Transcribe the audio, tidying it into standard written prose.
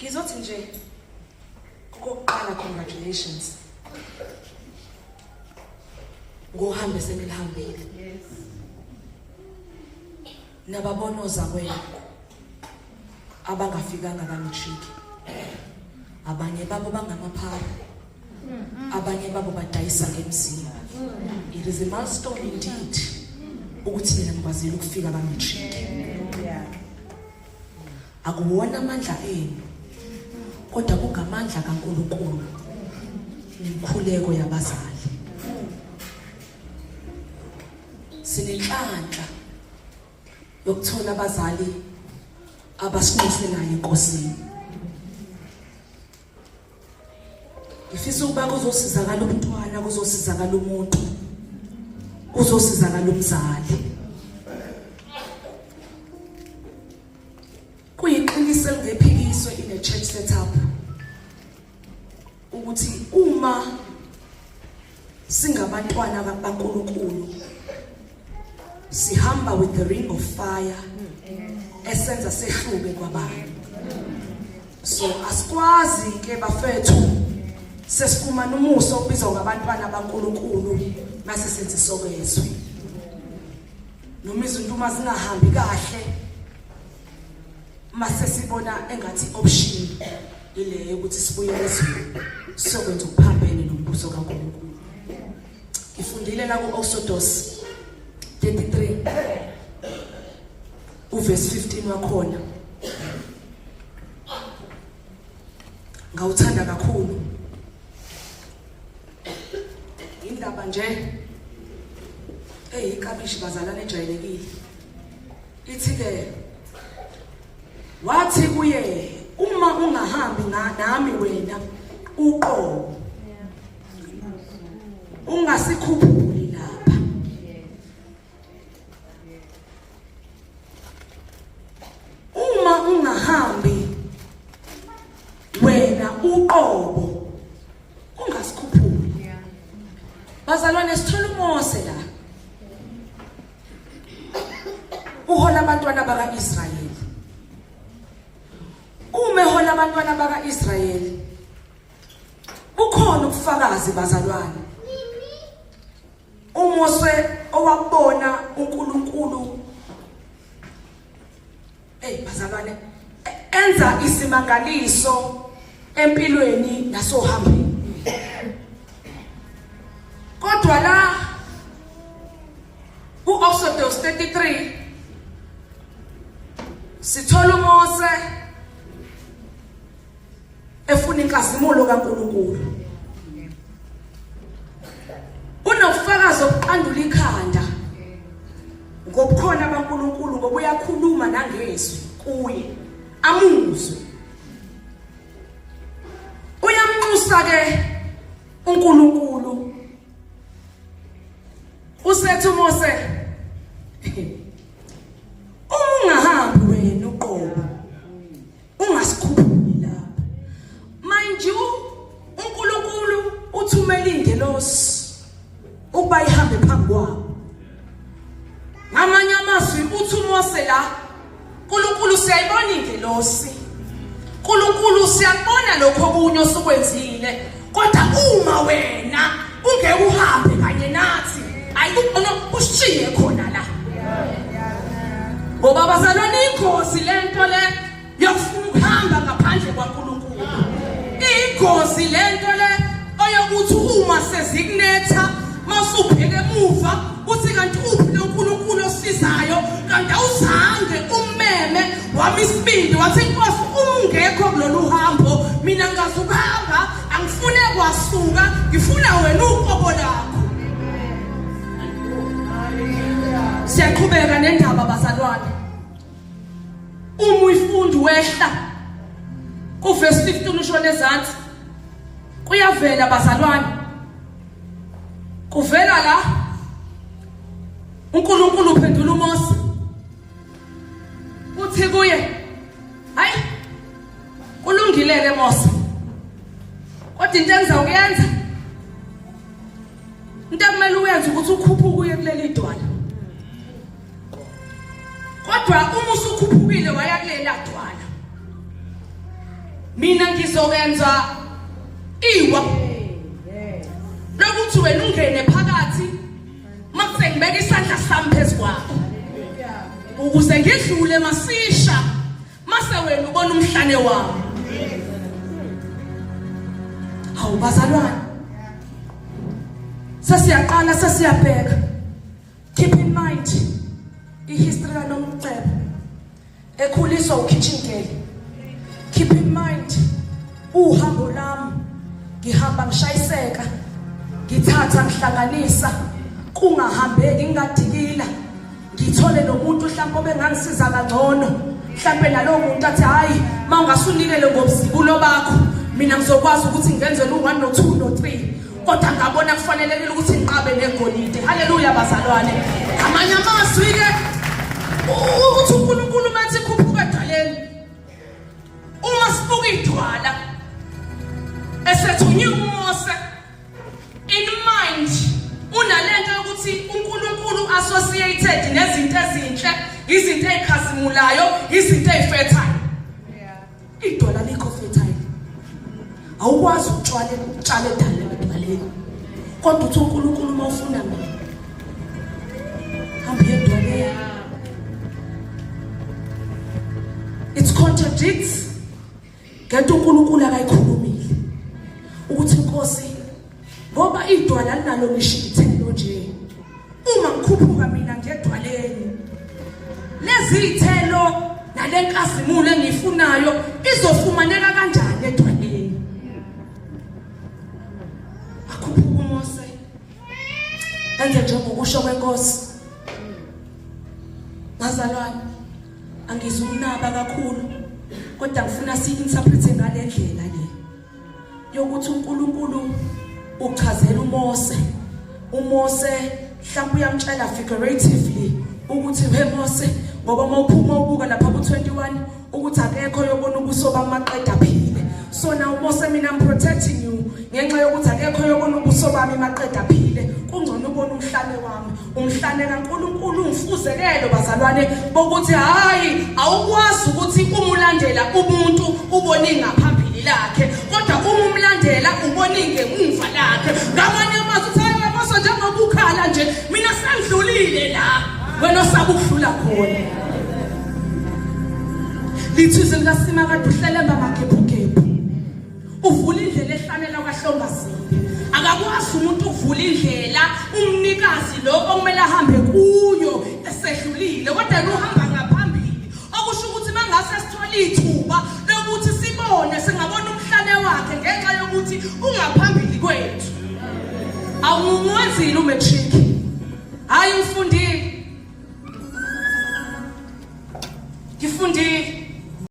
Ngizothi nje okokuqala congratulations. Ngohambe senilihambile. Yes. Nababonoza kwenu abangafikanga ka-matric. Abanye babo bangamaphara. Abanye babo badayisa ngemzimba. It is a milestone indeed ukuthi nina nikwazile ukufika ka-matric. Yeah. Akuwona amandla enu kodwa kungamandla kaNkulunkulu nemikhuleko yabazali. Sinenhlanhla yokuthola abazali abasinxuselayo eNkosini. Ngifisa ukuba kuzosizakala umntwana, kuzosizakala umuntu, kuzosizakala umzali. Kuyiqiniso elingephikiswe in a church setup ukuthi uma singabantwana baNkulunkulu sihamba with the ring of fire esenza sehluke kwabanye. So asikwazi ke bafethu sesifumana umusa obizwa ngabantwana baNkulunkulu mase senze sokezwe. Noma izinto uma zingahambi kahle mase sibona engathi option ile ukuthi sibuyele ezweni sokwenza ukuphambene nombuso kaNkulunkulu. Ngifundile la ku-Exodus 33 uverse 15 wakhona. Ngawuthanda kakhulu. Indaba nje eyikabishi bazalwane ejwayelekile. Ithi ke wathi kuye uma ungahambi nami wena uqobo ungasikhuphuli lapha. Uma ungahambi wena uqobo ungasikhuphuli. Bazalwane sithola uMose la. Uhola abantwana bakaIsrayeli. Uma ehola abantwana bakaIsrayeli bukhona ubufakazi bazalwane. uMose owabona uNkulunkulu hey bazalwane enza isimangaliso empilweni nasohambeni kodwa la ku-Exodus 33 sithola uMose efuna inkazimulo kaNkulunkulu. Kunobufakazi obuqandula ikhanda ngobukhona baNkulunkulu ngoba uyakhuluma nangezwi kuye amuzwe. Uyamnxusa ke uNkulunkulu usethi uMose uma ungahambi wena uqobo ungasikhuphuli lapha. Mind you, uNkulunkulu uthumela ingelosi ukuba ihambe phambi kwabo. Ngamanye amazwi uthi uMose la, uNkulunkulu siyayibona ingelosi. uNkulunkulu siyakubona lokho okunye osukwenzile, kodwa uma wena ungeke uhambe kanye nathi, ayikubona ushiye khona la. Ngoba bazalwane ingozi lento le yokufuna ukuhamba ngaphandle kwaNkulunkulu. Ingozi lento le oyokuthi uma sezikunetha masubheke emuva uthi kanti uphi lo Nkulunkulu osizayo kanti awuzange ummeme wami isibindi wathi inkosi uma ungekho kulolu hambo mina ngazukuhamba angifune kwasuka ngifuna wena uqobo lakho. Siyaqhubeka nendaba bazalwane. Uma uyifundi wehla kuverse 15 ushona ezansi kuyavela bazalwane. Kuvela la uNkulunkulu uphendula uMose. Uthi kuye, "Hayi kulungile ke Mose. Kodwa into engizawukuyenza into ekumele uyenze ukuthi ukhuphuke uye kuleli dwala. Kodwa uma usukhuphukile waya kulela dwala. Mina ngizokwenza iwa lokuthi wena ungene phakathi makuse ngibeka isandla sami phezu kwakho ukuze ngidlule masisha mase wena ubona umhlane wami. Hawu bazalwane, sesiyaqala sesiyabheka. Keep in mind ihistory kaNomcebo ekhuliswa ukitchen girl. Keep in mind uhambo lami, ngihamba ngishayiseka, ngithatha ngihlanganisa, kungahambeki, ngingadikila, ngithole nomuntu mhlawumbe obengangisiza kangcono, mhlawumbe nalowo muntu athi hayi, uma ungasunikele ngobuzibulo bakho mina ngizokwazi ukuthi ngenzele u-1 no-2 no-3, kodwa ngabona kufanelekile ukuthi ngiqabe negolide. Haleluya bazalwane. Ngamanye amazwi-ke ukuthi uNkulunkulu mathi khuphuka edwaleni, uma sibuka idwala esethunyiwe uMose, in mind unalento yokuthi uNkulunkulu associated nezinto ezinhle, izinto ezikhazimulayo, izinto ezifethayo. Idwala likho fertile, awukwazi ukutshwala ukutshala edaleni edwaleni, kodwa uthi uNkulunkulu uma ufuna mina hamba uye edwaleni. It contradicts ngento uNkulunkulu akayikhulumile ukuthi inkosi, ngoba idwala linalo ngisho ithelo nje. Uma ngikhuphuka mina ngedwaleni, lezi ithelo nalenkazimulo engiyifunayo izofumaneka kanjani edwaleni? Akhuphuka uMose enze njengokusho kwenkosi. Bazalwane, angizukunaba kakhulu, kodwa ngifuna si-interprete ngale ndlela le yokuthi uNkulunkulu uchazela uMose. uMose mhlawumbe uyamtshela figuratively ukuthi he Mose, ngoba uma uphuma ubuka lapha ku-21 ukuthi akekho yobona ubuso bami maqeda phile. So now Mose, mina I'm protecting you ngenxa yokuthi akekho yobona ubuso bami maqeda phile, kungcono ubona umhlane wami. Umhlane kaNkulunkulu ungifuzekelo bazalwane bokuthi hayi, awukwazi ukuthi uma ulandela umuntu ubone ingaphambili lakhe, kodwa uma umlandela ubone ingemuva lakhe. Ngamanye amazwi uthi hayi Mose, njengoba ukhala nje mina sengidlulile la wena osaba ukudlula khona. Lithi izwi likaSimakade uhlelemba magebhugebhu, uvula indlela ehlanela kwaHlongazile. Akakwazi umuntu ukuvula indlela umnikazi lo okumele ahambe kuyo esedlulile, kodwa yena uhamba ngaphambili, okusho ukuthi mangase sithole ithuba lokuthi sibone, singabona umhlane wakhe ngenxa yokuthi ungaphambili kwethu. Awumuwenzile umatric? Hayi, ngifundile, ngifundile.